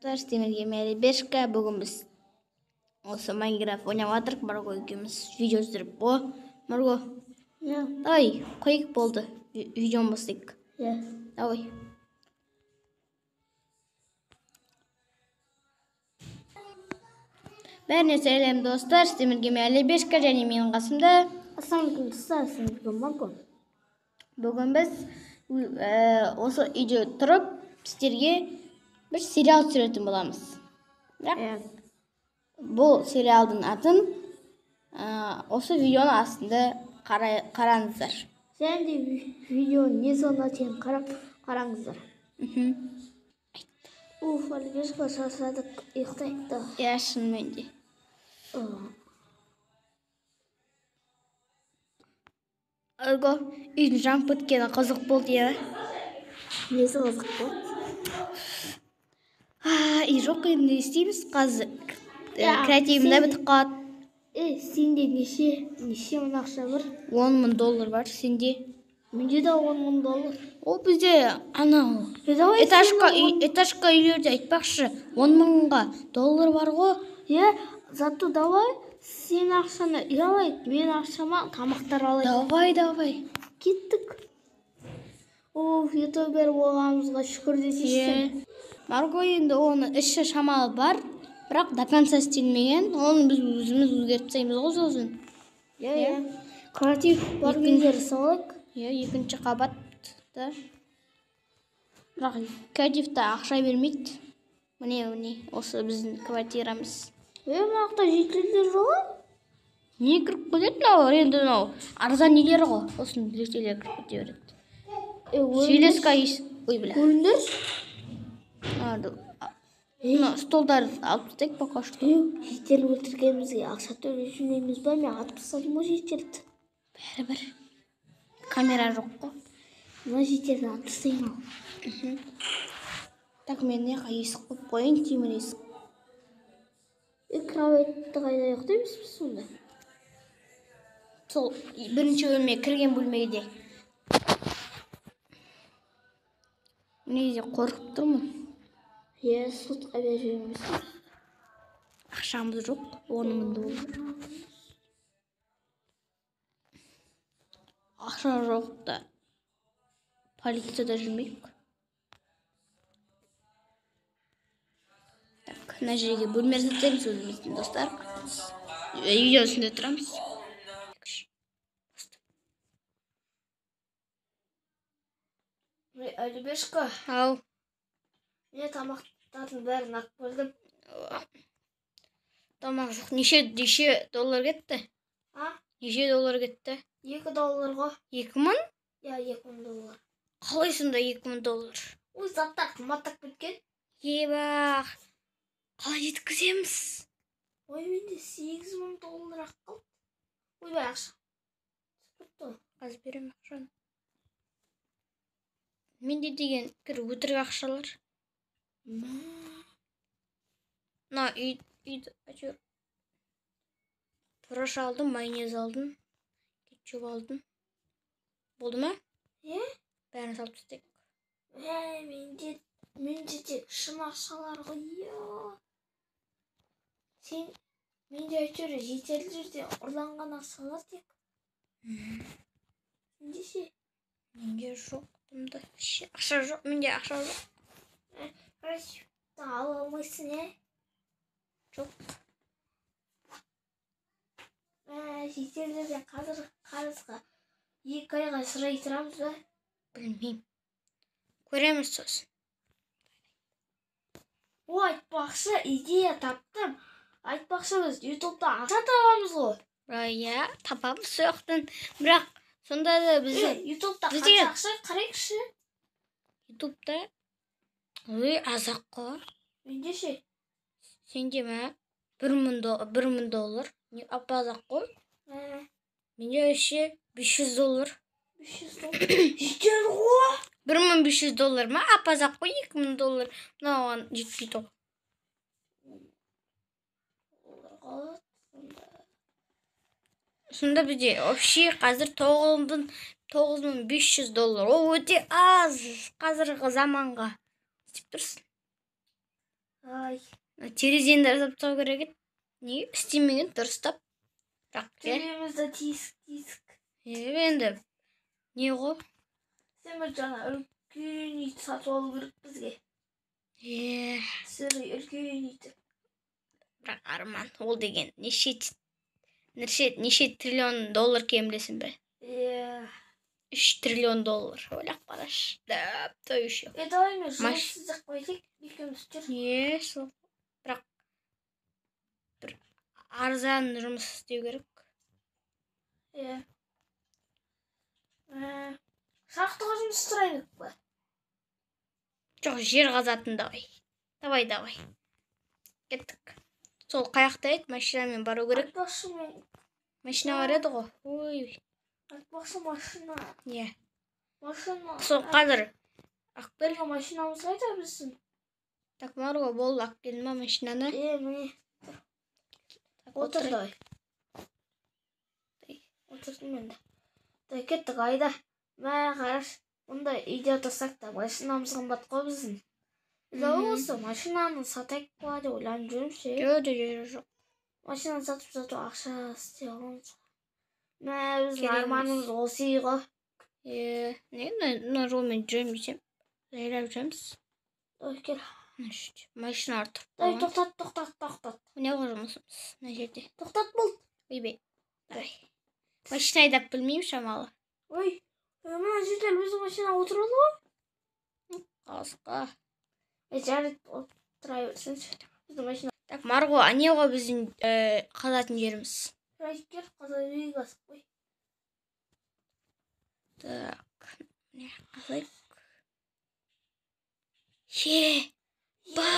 Достар, сіздерге Мәрибешка. Бүгін біз осы Майнкрафт ойнап жатырмық. Марго екеуміз видео түсіріп. О, Марго. Иә. Давай, қояйық, болды. Видеоны бастайық. Иә. Давай. Бәріне сәлем, достар. Сіздерге Мәрибешка және менің қасымда. Ассалаумағалейкум, достар. Сіздерге Марго. Бүгін біз осы үйде тұрып, сіздерге бір сериал түсіретін боламыз. Бірақ бұл сериалдың атын осы видеоның астында қараңыздар. Және де видеоны не соңына дейін қарап қараңыздар. Уф, Альбешка, шаршадық, ұйықтайық та. Иә, шынымен де. Арго, үйдің жанып кеткені қызық болды, иә? Несі қызық болды? Үй жоқ, енді не істейміз қазір? Креативім де бітіп қалады. Сенде неше мың ақша бар? 10 мың доллар бар, сенде? Менде де 10 мың доллар. Ол бізде анау этажка үйлерде айтпақшы, 10 мыңға доллар бар ғой. Иә, зато давай сен ақшаны үй алайық, мен ақшама тамақтар алайық. Давай, давай. Кеттік. Оф, ютубер болғанымызға шүкір десейші. Марго, енді оны іші шамалы бар, бірақ до конца істелмеген. Оны біз өзіміз өзгертіп тастаймыз ғой сосын. Иә, иә. Креатив бар күндері салайық. Иә, екінші қабатта. Бірақ креативті ақша бермейді. Міне, міне, осы біздің квартирамыз. Мына жақта жителдер жоқ. Не кіріп кетеді мынау? Енді мынау арзан үйлер ғой. Осының жителдер кіріп кете береді. Сөйлеске ой, бля. Көріңдерші. Мына столдарды алып тастайық пока что. Житель өлтіргенімізге ақша төлеп жүрмейміз ба? Мен атып тастадым ғой жителді. Бәрібір. Камера жоқ қой. Мына жителді атып тастайын ал. Так, мен мына жаққа есік қойып қояйын, темір есік. Кроватьті қайда ұйықтаймыз біз сонда? Сол бірінші бөлмеге кірген бөлмеде. Негізі қорқып тұрмын. Иә, сотқа беріп жібермесін. Ақшамыз жоқ, 10 мың доллар. Ақша жоқ та полицияда жүрмейік. Так, мына жерге бөлме жасаймыз өзіміздің, достар. Видео үстінде тұрамыз. Альбешка. Ау. Мен тамақтардың бәрін алып келдім. Тамақ жоқ. Неше доллар кетті? А? Неше доллар кетті? 2 доллар ғой. 2 мың? Иә, 2 мың доллар. Қалай сонда 2 мың доллар? Ой, заттар қымбаттап кеткен. Ебах. Қалай жеткіземіз? Ой, менде 8 мың доллар ақ қалды. Ойбай, ақша. Түсіп кетті. Қазір беремін ақшаны. Менде деген бір өтірік ақшалар. Мына үйді әйтеуір бұрыш алдым, майонез алдым, кетчуп алдым. Болды ма? Иә. Бәрін салып тастайық. Менде тек шын ақшалар ғой. Сен менде әйтеуір жетерлі жерде ұрланған ақшалар тек. Сенде ше? Менде жоқ. Ақша жоқ, менде ақша жоқ. Короче, ала алмайсың, ә? Жоқ. Шетелдерден қазір қарызға 2 айға сұрай тұрамыз ба? Білмеймін. Көреміз сосын. О, айтпақшы, идея таптым. Айтпақшы, біз ютубта ақша табамыз ғой. Иә, табамыз сол жақтан. Бірақ сонда да біз ютубта қанша ақша қарайықшы. Ютубта ой, аз-ақ қой. Менде ше? Сенде ме? 1 мың доллар. Не, ап-аз-ақ қой. Менде вообще 500 доллар. 500 доллар. Жетеді ғой. 1500 доллар ма? Ап-аз-ақ қой, 2000 доллар. Мынауған жетпейді ғой. Сонда бізде вообще қазір 9500 доллар. Ол өте аз қазіргі заманға. Істеп тұрсың. Давай. Терезені де жасап тастау керек еді. Неге істемеген дұрыстап? Бірақ иә. Төбемізде тесік тесік. Енді не ғой? Сен бір жаңа үлкен үй сатып алу керек бізге. Е, Сірі үлкен үйді. Бірақ арман. Ол деген неше триллион доллар екенін білесің бе? Иә. 3 триллион доллар. Ойлап қарашы. Да, то еще. Е, давай мен жұмыс іздеп қояйық екеуміз, жүр. Не, сол. Бірақ бір арзан жұмыс істеу керек. Иә. Шахтаға жұмыс істейік па? Жоқ, жер қазатын давай. Давай, давай. Кеттік. Сол қаяқта еді, машинамен бару керек. Айтпақшы, мен Машина бар еді ғой. Ой, айтпақшы, машина. Не. Машина. Сол қазір алып кел. Бізге машинамыз қайда біздің? Так, Марго, болды, алып келдің ба машинаны? Е, міне. Так, Отыр, отырайық. Давай. Отырдым енді. Давай, кеттік, айда. Мә, қараш. Мұндай үйде отырсақ та, машинамыз қымбат қой біздің. Давай, осы машинаны сатайық па деп ойланып жүрмін ше. Жоқ, жоқ, жоқ, жоқ. Машинаны сатып ақша істей аламыз. Мә, біздің Керек емес. арманымыз осы үй ғой. Е, не, мына жолмен жүремін десем, жайлап жүреміз. Давай, кел. Мына жерде машиналар тұрып Давай, қалған. тоқтат, тоқтат, тоқтат. Не ғой жұмысымыз мына жерде? Тоқтат, болды. Ойбай. Давай. Машина айдап білмеймін шамалы. Ой, мына жерде біздің машина отырады ғой. Қасқа. Е, жарайды, отыра берсінші. Біздің машина. Так, Марго, а не ғой біздің қазатын жеріміз? Жарайды, кел, қаза берейік, асықпай. Так, міне қазайық. Е, ба!